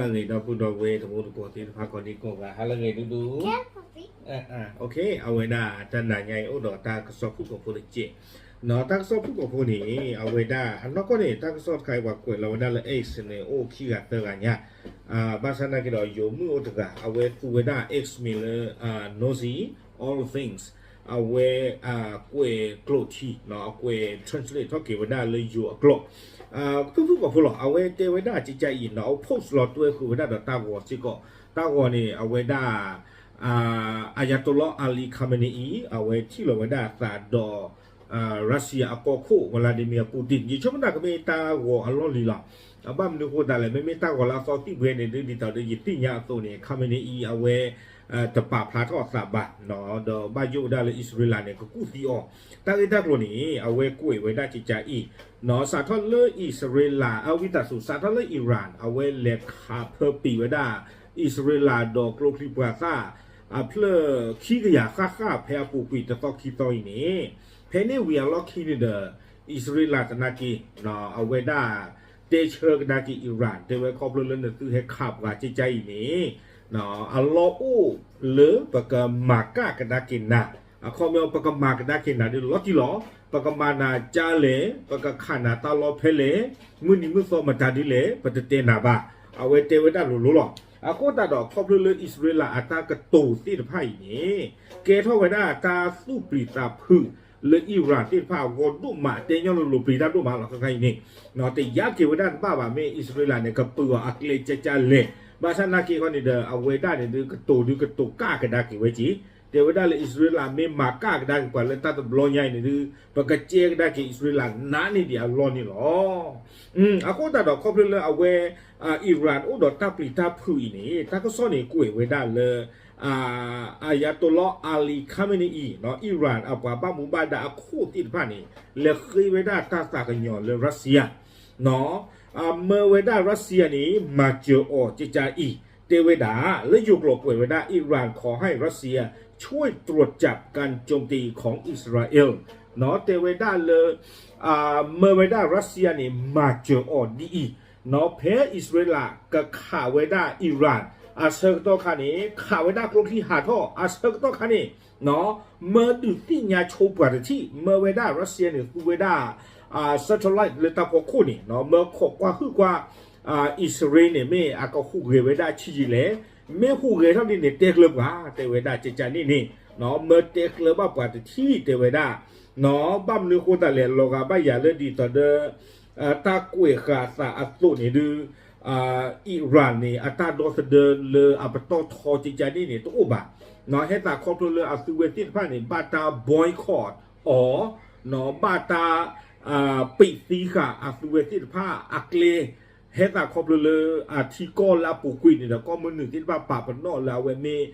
ဟါလၢအဂ့ၤ ဒီပုၢ်ဒီဝဲၢ်တံၤသကိးသ့ၣ်တဖၣ် ကိးဒံကိးဂၤ ဟါလၢအဂ့ၤဒူဒူ. အဝဲဒၣ်တနၤညါအံၤ အိၣ်ဒီးတၢ်ကစီၣ်ဖုၣ်ကိာ်ဖိတစဲး, တၢ်ကစီၣ်ဖုၣ်ကိာ်ဖိန့ၣ် အဝဲဒၣ်အနီၢ်ကီၢ်န့ၣ် တၢ်ကစီၣ်တခါအံၤ ပှၤကွဲးလီၤဝဲဒၣ်လၢ X န့ၣ် အိၣ်ခံဂၤသၢဂၤညါ, ဘၣ်ဆၣ်သနာ်က့ဒီး ယိၤမုၣ်အိၣ်တဂၤ အဝဲသူဝဲဒၣ် X မံၤလၢ Nosy All Things, အဝဲကွဲးကျိာ်ထံ အကွဲး translate ထီၣ်က့ၤဝဲဒၣ်လၢယိၤအကျိာ်, ဖုၣ်ဖုၣ်ကိာ်ဖိလီၤ. အဝဲတဲဝဲဒၣ်ကကါအံၤနီၤ အဝဲ post လီၤတွဲဃုာ်ဝဲဒၣ်ဒီးတၢ်ဂီၤစ့ၢ်ကီး, တၢ်ဂီၤန့ၣ် အဝဲဒၣ် Ayatollah Ali Khamenei အဝဲထံၣ်လီၤဝဲဒၣ်အသးဒီး Russia အကီၢ်ခိၣ် Vladimir Putin, ယဆိကမိၣ်တၢ်ကမ့ၢ်တၢ်ဂီၤအလီၢ်လံၤလီၤ. ဘၣ်မနုၤအဃိသတးလဲၣ်, မ့မ့ၢ်တၢ်ဂီၤလၢအသီသံၣ်ဘှဲန့ၣ် ဒ်သိးဒီးယသ့ၣ်ညါအသိးန့ၣ် Khamenei အဝဲ တပာ်ဖျါထီၣ်အသးဘၣ်, ဒီးဘၣ်ယိၣ်ဝဲဒၣ်လၢအံၣ်စရ့လးန့ၣ် ကကူၣ်သံအီၤ, တၢ်ဂ့ၢ်တၢ်ကျိၤန့ၣ် အဝဲကွဲးဝဲဒၣ်ကကါအံၤ စးထီၣ်လၢအံၣ်စရ့လး အဝံသးစူၤ စးထီၣ်လၢ Iran အဝဲလဲၤခးဖၢပံာ်ဝဲဒၣ် အံၣ်စရ့လးဒီးကျိချံမျိာ်သၣ် အဖျၢၣ်ခံကယၤဃၣ်ဃၣ်ဖဲအပူၤကွံာ်တသီခံသီအံၤန့ၣ်, ဖဲန့ၣ်ဝံၤအလီၢ်ခံန့ၣ်ဒီး အံၣ်စရ့လးသနာ်က့ အဝဲဒၣ်တဲဆၢကဒါက့ၤ Iran တဲဝဲခီဖျိလၢနသုဟဲခးပှၤကကါအံၤန့ၣ် အလီၢ်အိၣ်လၢပကမၤကၣ်ကဒါက့ၤနၤ, အခီပညီ ပကမၤကဒါက့ၤနၤဒ်လီၤတံၢ်လီၤ, ပကမၤနၤကၢ်လဲၣ်, ပကခးနၤတၢ်လီၢ်ဖဲလဲၣ်, မုၢ်နံၤမုၢ်သီမတၤဒ်လဲၣ် ပတတဲနၤဘၣ်, အဝဲတဲဝဲဒၣ်လိၤလိၤလီၤ. အဃိသတးဒီး ခီဖျိလၢအံၣ်စရ့လးအတၢ်ကတိၤသ့ၣ်တဖၣ်အံၤန့ၣ် ကဲထီၣ်ဝဲဒၣ်တၢ်သူၣ်ပျံၤသးဖုးလၢ Iran သ့ၣ်တဖၣ်အဂီၢ်ဒိၣ်မး, တဲညီလိၤလိၤပျံၤတၢ်ဒိၣ်မးလီၤ. ခဲခါအံၤန့ၣ် တယာ်က့ၤဝဲဒၣ်တဘၣ်ဘၣ် မ့ၢ်အံၣ်စရ့လးန့ၣ် ကပုာ်အီၤအကျဲကကါလဲၣ်, ဘၣ်ဆၣ်သနာ်က့ခီန့ၣ်ဒီး အဝဲဒၣ်န့ၣ်ဒုးကတိၤဒုးကတိၤကၣ်ကဒါက့ၤဝဲက့ၤ, တဲဝဲဒၣ်လၢအံၣ်စရ့လးမ့ၢ်မၤကၣ်ကဒါက့ၤပှၤလၢတၢ်တဘျီညါအံၤန့ၣ်ဒုး ပကကဲကဒါက့ၤအံၣ်စရ့လးနးန့ၢ်ဒံးအလီၢ်န့ၣ်လီၤ. အဃိသတးဒီး ခီဖျိလၢအဝဲ Iran အိၣ်ဒီးတၢ်ပျံၤတၢ်ဖုးအံၤန့ၣ် တၢ်ကစီၣ်န့ၣ်ကွဲးဝဲဒၣ်လၢ Ayatollah Ali Khamenei အံၤ Iran အပှၤဘၣ်မူဘၣ်ဒါအခိၣ်သ့ၣ်တဖၣ်န့ၣ် လဲၤဃ့ဝဲဒၣ်တၢ်သးကညီၤလၢ Russia မၢဝဲဒၣ် Russia န့ၣ် မၤစၢၤအီၤကကါအံၤ, တဲဝဲဒၣ် လၢယိၤကျိာ်ကွဲးဝဲဒၣ် Iran ขอให้รัสเซียช่วยตรวจจับการโจมตีของอิสราเอล တဲဝဲဒၣ်လၢ မၢဝဲဒၣ် Russia န့ၣ် မၤစၢၤအီၤဒ်အံၤ, ဖဲအံၣ်စရ့လးကခးဝဲဒၣ် Iran အဆၢကတီၢ်ခါန့ၣ် ခးဝဲဒၣ်ကျိချံဟးထီၣ် အဆၢကတီၢ်ခါန့ၣ် မၢဒုးသ့ၣ်ညါဆိပှၤတထံၣ်, မၢဝဲဒၣ် Russia န့ၣ် သူဝဲဒၣ် satellite လၢတၢ်ဖီခိၣ်န့ၣ် မၢခိးကွၢ်ဟုၣ်ကွၢ် အံၣ်စရ့လးန့ၣ် မ့ၢ်အကဟူးဂဲၤဝဲဒၣ်ဆံးယံာ်လဲၣ်, မ့ၢ်ဟူးဂဲၤထီၣ်ဒ်န့ၣ် တဲကျၢၤပှၤ တဲဝဲဒၣ်ကကါန့ၣ်န့ၣ်, မၢတဲကျၢၤဘၣ်ပှၤတထံၣ် တဲဝဲဒၣ်, ဘၣ်မနုၤအဃိသတးလဲၣ် လီၤဂာ်ဘၣ်ယၤလၢဒ်သိးဒီး တၢ်ကွဲးဃာ်အသးအသိးန့ၣ်ဒုး Iran န့ၣ် အတၢ်ဒီသဒၢလၢအပတီၢ်ထီကကါန့ၣ်န့ၣ် တအိၣ်ဘၣ်, ဟဲသးခီဖျိလၢအသုဝဲသ့ၣ်တဖၣ်န့ၣ် ဘၣ်တၢ် boycott အီၤ, ဘၣ်တၢ် ပံးသံဃာ်အသုဝဲသ့ၣ်တဖၣ်အကျဲ, ဟဲသးခီဖျိလၢအထံကီၢ်လၢအပူၤကွံာ်န့ၣ်ဒီး ကီၢ်မုၢ်နုာ်သ့ၣ်တဖၣ်ပာ်ပနီၣ်လၢအဝဲမ့ၢ်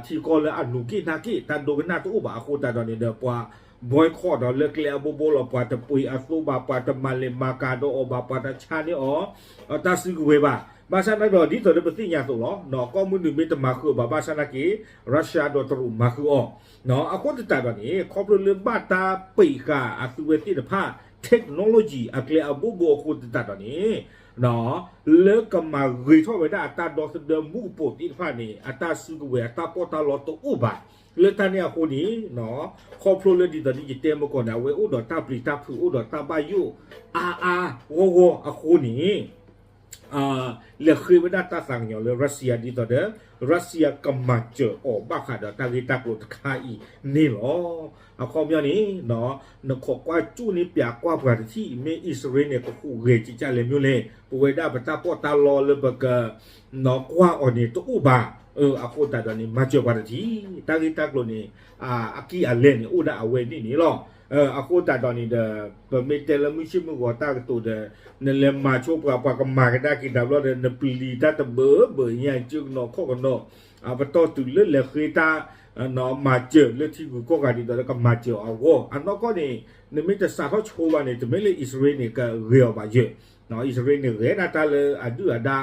ထံကီၢ်လၢအနူၤက့ၣ်နၢ်က့ၣ် တၢ်ဒိကနၣ်တအိၣ်ဘၣ်အဃိသတးဒီးန့ၣ်ဒီး ပှၤ boycott ဒီးလၢကျဲအဘိဘိလီၤ ပှၤတပှ့ၤအသိဘၣ် ပှၤတမၤလဲၤမၤကၤဒီးအီၤဘၣ် ပှၤတဆါန့ၢ်အီၤ တၢ်စုကဝဲၤဘၣ်, ဘၣ်ဆၣ်သနာ်က့ဒီး ဒ်သိးဒီးပသ့ၣ်ညါအသိးလီၤ, ကီၢ်မုၢ်နုာ်မ့ၢ်တမၤဃုာ်အီၤဘၣ် ဘၣ်ဆၣ်သနာ်က့ Russia ဒီးတရူးမၤဃုာ်အီၤ, အဃိသတးဒီးန့ၣ် ခီဖျိလၢဘၣ်တၢ်ပံးဃာ်အသုဝဲသ့ၣ်တဖၣ် technology အကျဲအဘိဘိအဃိသတးဒီးန့ၣ် လၢကမၤဂ့ၤထီၣ်ဝဲဒၣ်အတၢ်ဒီသဒၢမူကပိာ်သ့ၣ်တဖၣ်န့ၣ် အတၢ်စုကဝဲၤအတၢ်ပီးတၢ်လီတအိၣ်ဘၣ်, လၢတၢ်န့ၣ်အဃိန့ၣ် ခီဖျိလၢဒ်သိးဒ်ယတဲမုၢ်ကီၢ်န့ၣ် အဝဲအိၣ်ဒီးတၢ်ပျံၤတၢ်ဖုး အိၣ်ဒီးတၢ်ဘၣ်ယိၣ်အါအါဂီၢ်ဂီၢ်အဃိန့ၣ် လဲၤဃ့ဝဲဒၣ်တၢ်သးကညီၤလၢ Russia ဒ်သိးဒီး Russia ကမၤစၢၤအီၤဘၣ်ဃးဒီးတၢ်ဂ့ၢ်တၢ်ကျိၤတခါအံၤန့ၣ်လီၤ. အခီပညီန့ၣ် နခိးကွၢ်ကၠူၣ်န့ၢ်ပၠးကွၢ်ပှၤတထံၣ် မ့ၢ်အံၣ်စရ့လးန့ၣ် ကဟူးဂဲၤကကါလဲၣ်မ့ၢ်လဲၣ် ပဝဲဒၣ်ပတၢ်ပီးတၢ်လီလၢပက ကွၢ်အီၤန့ၣ်တအိၣ်ဘၣ်, အဃိသတးဒီးန့ၣ် မၤစၢၤပှၤတထံၣ် တၢ်ဂ့ၢ်တၢ်ကျိၤန့ၣ် အကံၢ်အလဲန့ၣ် အိၣ်ဒၣ်အဝဲန့ၣ်န့ၣ်လီၤ. အဃိသတးဒီးန့ၣ်ဒီး ပမ့ၢ်တဲလၢမုၢ်ဆ့ၣ်မုၢ်ဂီၤတၢ်ကတိၤဒီး နလဲၤမၤဆိပှၤ ပှၤကမၤကဒါက့ၤတဘျီဒီး နပျံၤတၢ်တဘၢဘၢညါ ကၠူကနီၤခီၣ်ကနီၤ ပတီၢ်တုၤလၢလဲၤဃ့တၢ် မၤစၢၤလၢထံဂုၤကီၢ်ဂၤဒ်သိးဒီးကမၤစၢၤအဂီၢ် အနီၢ်ကီၢ်န့ၣ် နမ့ၢ်တစးထီၣ်ဆိဘၣ်န့ၣ် တမ့ၢ်လၢအံၣ်စရ့လးန့ၣ် ကဂဲၤအီၤဘၣ်ယဲၢ် အံၣ်စရ့လးန့ၣ် ဂဲၤဒၣ်တၢ်လၢအဒုၣ်အဒါ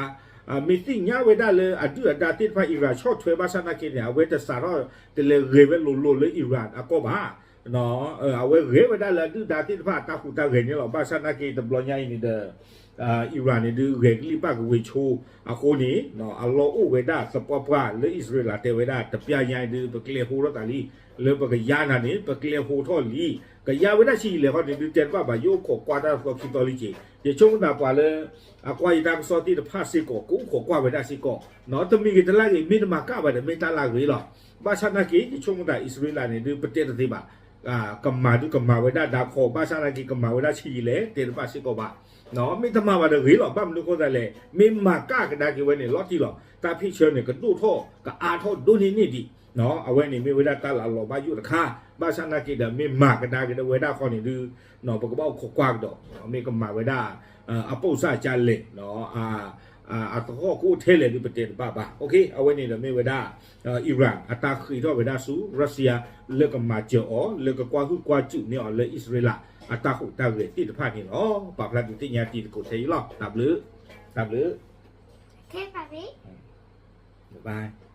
မ့ၢ်သ့ၣ်ညါဝဲဒၣ်လၢအဒုၣ်အဒါသ့ၣ်တဖၣ် အံရၣ်ဆီၣ်ထွဲဘၣ်ဆၣ်သနာ်က့န့ၣ် အဝဲတစးထီၣ်တလဲၤဂဲၤဝဲလိၤလိၤလၢအံရၣ်အကီၢ်ဘၣ်. အဝဲဂဲၤဝဲဒၣ်လၢအဒုၣ်ဒါသ့ၣ်တဖၣ်အတၢ်ဟူးတၢ်ဂဲၤန့ၣ်လီၤ. ဘၣ်ဆၣ်သနာ်က့တဘျီညါအံၤန့ၣ်ဒီး အံရၣ်န့ၣ်ဒုး ဂဲၤကလံၣ်ပၣ်ကဝ့ၤဆိအဃိန့ၣ် အလီၢ်အိၣ်ဝဲဒၣ်သပှၢ်ပှၢ်လၢအံၣ်စရ့လးတဲဝဲဒၣ် တပျၢ်ညါဒုး ပကျဲဟိထီၣ်သးလံ, လၢပကယါနၤန့ၣ် ပကျဲဟိထီၣ်လံ, ကယါဝဲဒၣ်ဆံးယံာ်လဲၣ်ဃီန့ၣ်ဒုး တဲတဘၣ်ဘၣ် ယအိၣ်ခိးကွၢ်တၢ်သီခံသီလံက့ၤ, ယဆိကမိၣ်သးပှၤလၢ အကွၢ်ယတၢ်ကစီၣ်သ့ၣ်တဖၣ်စ့ၢ်ကီး ကအိၣ်ခိးကွၢ်ဝဲဒၣ်စ့ၢ်ကီး, တမံၤဂ့ၤတလါဂ့ၤ မ့ၢ်တမၤကၣ်ဘၣ်ဒီး မ့ၢ်တၢ်လၢအဂ့ၤလီၤ. ဘၣ်ဆၣ်နာ်က့ ယဆိကမိၣ်သးအံၣ်စရ့လးန့ၣ်ဒုး ပတဲတသ့ဘၣ် ကမၤဒုးကမၤဝဲဒၣ်ဒါခီ, ဘၣ်ဆၣ်နာ်က့ ကမၤဝဲဒၣ်ဆံးယံာ်လဲၣ် တဲတဘၣ်စ့ၢ်ကီးဘၣ်, မ့ၢ်တမၤဘၣ်ဒီးဂ့ၤလီၤ. ဘၣ်မနုၤအဃိသတးလဲၣ်, မ့ၢ်မၤကၣ်ကဒါက့ၤဝဲန့ၣ် လီၤတံၢ်လီၤ. တၢ်ဖ့ၣ်ဆၢန့ၣ် ကဒိၣ်ထီၣ် ကအါထီၣ်ဒိၣ်န့ၢ်န့ၢ်ဒံး, အဝဲန့ၣ်မ့ၢ်ဝဲဒၣ်တၢ်လၢအလီၤဘၣ်ယိၣ်တခါ, ဘၣ်ဆၣ်နာ်က့ဒီး မ့ၢ်မၤကဒါက့ၤဝဲဒၣ်ဃီန့ၣ်ဒုး ပကဘၣ်အိၣ်ခိးကွၢ်ကဒီး, မ့ၢ်ကမၤဝဲဒၣ် အပိာ်စၣ်ကလဲၣ် အသဟီၣ်ကအိၣ်ထဲလဲၣ်ဒုး ပတဲတဘၣ်ဘၣ်. အဝဲန့ၣ်ဒီးမ့ၢ်ဝဲဒၣ် အံရၣ်အတၢ်ဃ့ထီၣ်ဝဲဒၣ်ဆူ ရၢစံယါ လၢကမၤစၢၤအီၤ လၢကကွၢ်ဟုၣ်ကွၢ်စူၣ်န့ၢ်အီၤလၢအံၣ်စရ့လး အတၢ်ဟူးတၢ်ဂဲၤသ့ၣ်တဖၣ်န့ၣ်လီၤ. ပာ်ဖျါဒုးသ့ၣ်ညါတံၤသကိးထဲအံၤလီၤ. တၢ်ဘျုး, တၢ်ဘျုး, bye bye.